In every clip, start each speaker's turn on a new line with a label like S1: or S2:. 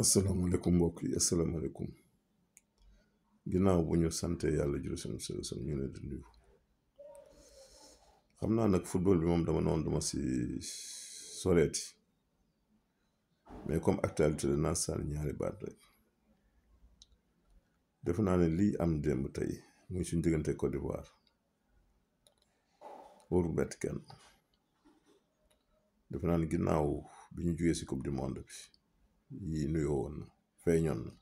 S1: asalaamaaleykum mbokk yi asalaamaaleykum ginnaaw bu ñu sante yàlla juru seen seen ñu ne di nuyu xam naa nag football bi moom dama noonu dama si soreeti mais comme actualité la naa sànni ñaari baat rek defe naa ne lii am démb tey muy suñ diggante Côte d'Ivoire warul bett kenn defe naa ne ginnaaw bi ñu jugee si coupe du monde bi yi nuyoo woon na feeñoon na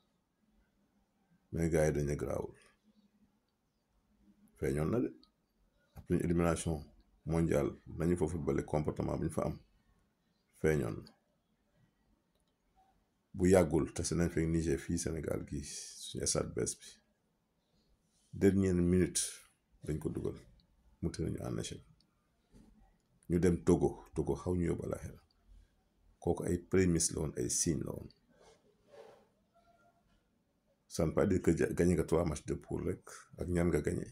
S1: mais gars yi dañ ne garaawul feeñoon na de après une élimination mondiale nañu fa footballé comportement bi ñu fa am feeñoon na bu yàggul te se nañ fekk Niger fii Sénégal gi suñu stade bees bi dernière minute dañ ko dugal mu tëdd ñu en échec ñu dem Togo xaw ñu yóbbu àlaxira kooku ay prémices la woon ay signes la woon ça ne veut pas dire que gagné nga 3 matchs de poule rek ak ñan nga gagné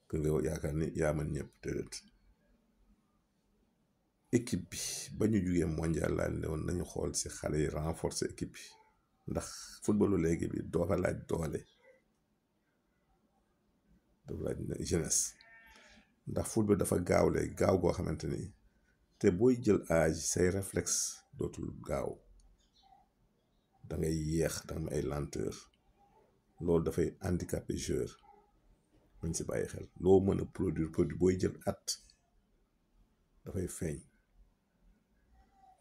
S1: que nga yaakaar ni yaa mën ñëpp déedéet équipe bi ba ñu jugee mondial laa ne woon nañu xool si xale yi renforcer équipe bi ndax footballu léegi bi dafa laaj doole dafa laaj jeunesse ndax football dafa gaaw léegi gaaw goo xamante ni te booy jël âge say réflexe dootul gaaw da ngay yéex da nga am ay lenteur loolu dafay handicapé joueur nañ si bàyyi xel loo mën a produit booy jël at dafay feeñ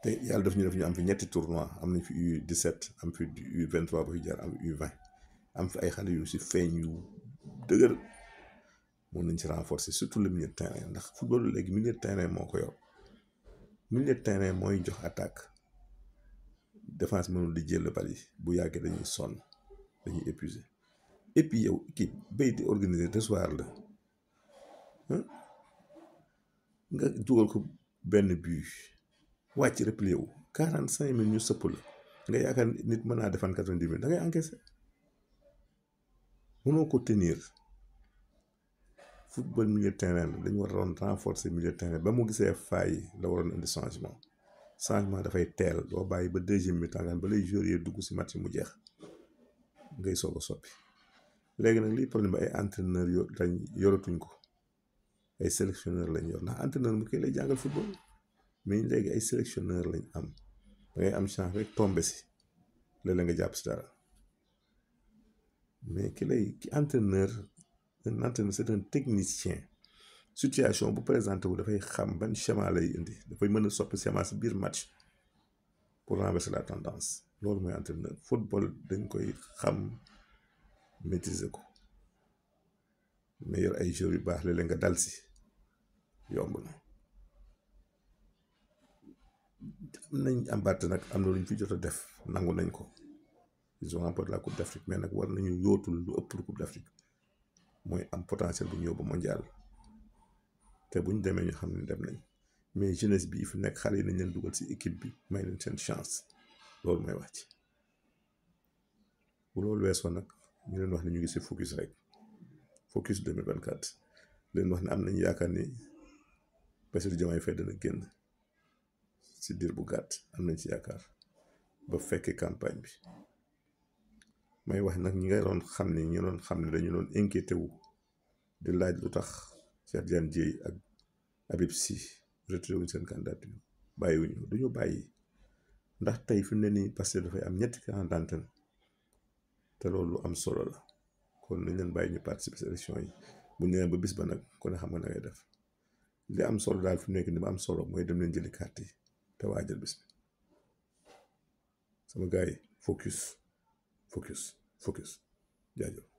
S1: te yàlla daf ñu def ñu am fi ñetti tournoi am nañ fi U17 am fi U23 ba fi jaar am U20 am fi ay xale yu si feeñ yu dëgër mën nañ si renforcer surtout le milieu de terrain ndax football léegi milieu de terrain moo ko yor milieu de terrain mooy jox attaque défense mënul di jël bal yi bu yàggee dañuy sonn dañuy épuisé et puis yow équipe bay di organiser recevoir la nga dugal ko benn but wàcc replié wu 45 minutes ñu sëpp la nga yaakaar nit mën naa defan 90 minutes da ngay encaissé mënoo ko tenir football milieu de terrain la dañu waroon renforcer milieu de terrain ba mu gisee faay la waroon indi changement dafay teel doo bàyyi ba deuxième mi-temps nga ba lay joueurs yi dugg si match mu jeex ngay soog a soppi léegi nag lii problème bi ay entraîneur lañ yoratuñ ko ay sélectionneur lañ yor ndax entraîneur mu koy lay jàngal football mais léegi ay sélectionneur lañ am da ngay am chance rek tombé si léeg-léeg nga jàpp si dara mais ki entraîneur un entraîneur c'est un technicien situation bu présenté wu dafay xam ban schéma lay indi dafay mën a soppi schéma si biir match pour renverser la tendance loolu mooy entraîneur football dañ koy xam maîtriser ko mais yor ay joueurs yu baax léeg-léeg nga dal si yomb na am nañ embarqué nag am na lu ñu fi jot a def nangu nañ ko ils ont remporté la coupe d'Afrique mais nag war nañu yóotul lu ëpp lu coupe d'Afrique mooy am potentiel bu ñu yóbbu mondial te bu ñu demee ñu xam ne dem nañ mais jeunesse bi fi nekk xale yi nañ leen dugal si équipe bi may leen seen chance loolu mooy wax ci bu loolu weesoo nag ñu leen wax ne ñu ngi si focus rek focus 2024 leen wax ne am nañu yaakaar ni Bassirou Diomaye Faye dana génn si diir bu gàtt am nañ si yaakaar ba fekkee campagne bi may wax nag ñi nga doon xam ne dañu doon inquiété wu di laaj lu tax Cheikh Ndiaye ak Habib Sy retiré wuñ seen candidature bàyyiwuñu duñu bàyyi ndax tey fi mu ne nii parce que dafay am ñetti carnet d'antenne te loolu lu am solo la kon nañ leen bàyyi ñu participer si élection yi bu ñu nee ba bis ba nag kon xam nga na ngay def li am solo daal fi mu nekk ni ba am solo mooy dem leen jëli carte yi te waajal bis bi sama gars yi focus jaajëf